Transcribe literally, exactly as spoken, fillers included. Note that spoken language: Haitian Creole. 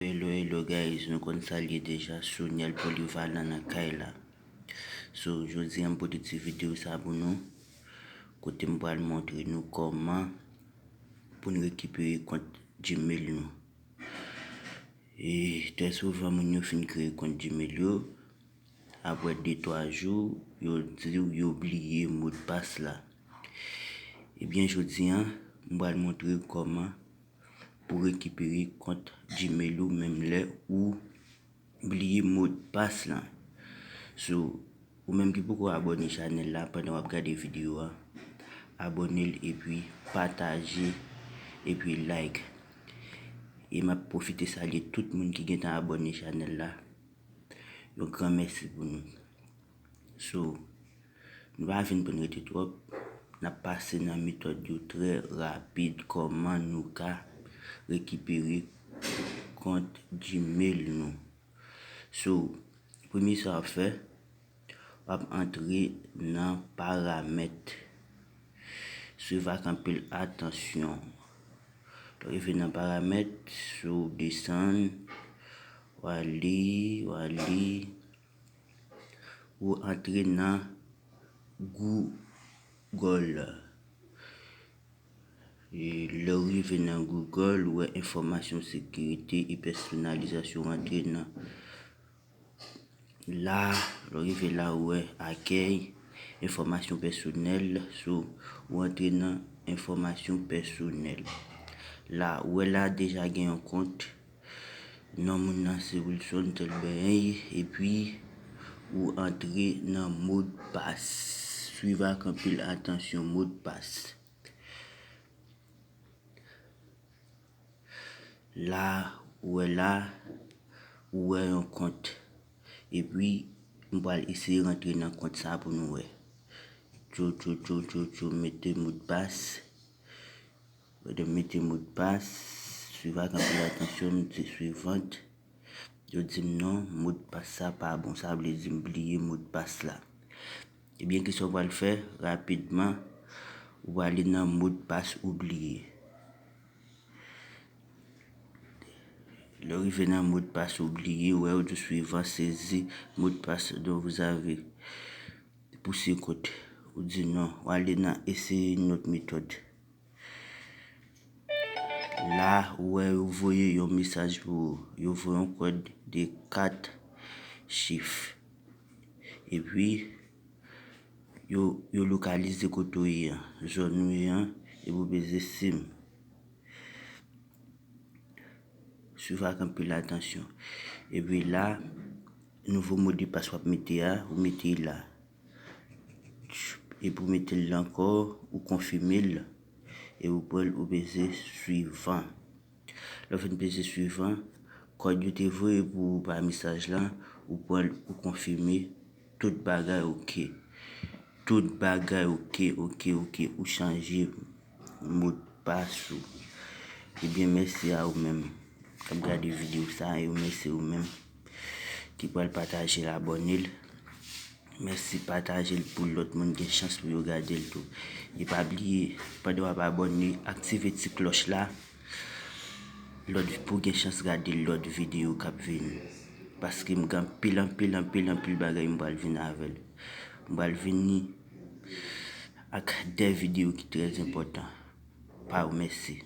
Hello, hello guys, nou konn sa l ye deja, Soniel Polyvalent nan kay la. So, jodi a m pote ti videyo sa pou nou, kote m pral montre nou kòman pou n rekipere kont Gmail nou. E trè souvan, moun yo fin kreye kont Gmail yo, apre de twa jou, yo di w yo bliye modpas la. Ebyen, jodi a, m pral montre w kòman pou rekipere kont Gmail ou menm lè ou bliye modpas lan. So, ou menm ki poko abòne chanèl la, pandan w ap gade videyo a, abòne l epi pataje epi like. E m ap pwofite salye tout moun ki gentan abòne chanèl la. Yon gran mèsi pou nou. So, nou pa vin pou n rete twòp. N ap pase nan metòd yo trè rapid, kòman nou ka rekipere kont Gmail nou. So, premye sa w ap fè, w ap antre nan paramèt. Swiv ak anpil atansyon. Lè w rive nan paramèt, so w desann, w ale, w ale, ou antre nan Google. E lè w rive nan Google, ou wè enfòmasyon sekirite e pèsonalizasyon, ou antre nan la, lè w rive la, ou wè akèy, enfòmasyon pèsonèl, so, ou antre nan enfòmasyon pèsonèl. La, ou wè la deja gen yon kont, non moun nan se Wilson Telbey, epi ou antre nan modpas. Swiv ak anpil atansyon modpas. La, ou wè la, ou wè yon kont. Epi, m pral eseye rantre nan kont sa pou nou wè. Tchou, tchou, tchou, tchou, tchou, mete modpas. Pandan m mete modpas, swiv ak anpil atansyon, m di suivant. Yo di m non, modpas sa pa bon, sa vle di m bliye modpas la. Ebyen, kisa w pral fè? Rapidman, ou prale nan modpas oubliye. Lè w rive nan modpas oubliye, ou wè yo di suivant, saisis mot de passe dont vous avez pour ce compte. Ou di non, ou ale nan essayer une autre méthode. La, ou wè yo voye yon mesaj pou ou. Yo voye yon kòd de kat chif. Epi, yo, yo lokalize kote w ye an, zòn ou ye an, epi w peze sim. Swiv ak anpil atansyon. Epi la, nouvo modpas w ap mete a, ou mete l la. Epi w mete l la ankò, ou konfime l, epi w pran l, ou peze suivant. Lè w fin peze suivant, kòd yo te voye pou ou pa mesaj la, ou pran l, ou konfime, tout bagay oke. Tout bagay oke, oke, oke. Ou chanje modpas ou. Ebyen, mèsi a ou menm k ap gade videyo sa a, e mèsi ou menm ki pral pataje l, abòne l. Mèsi, pataje l pou lòt moun gen chans pou yo gade l tou. E pa bliye, pandan w ap abòne, aktive ti klòch la, lòt, pou gen chans gade lòt videyo k ap vini. Paske m gen anpil, anpil, anpil, anpil bagay m pral vin avè l. M pral vini ak de videyo ki trè enpòtan. Pa w, mèsi.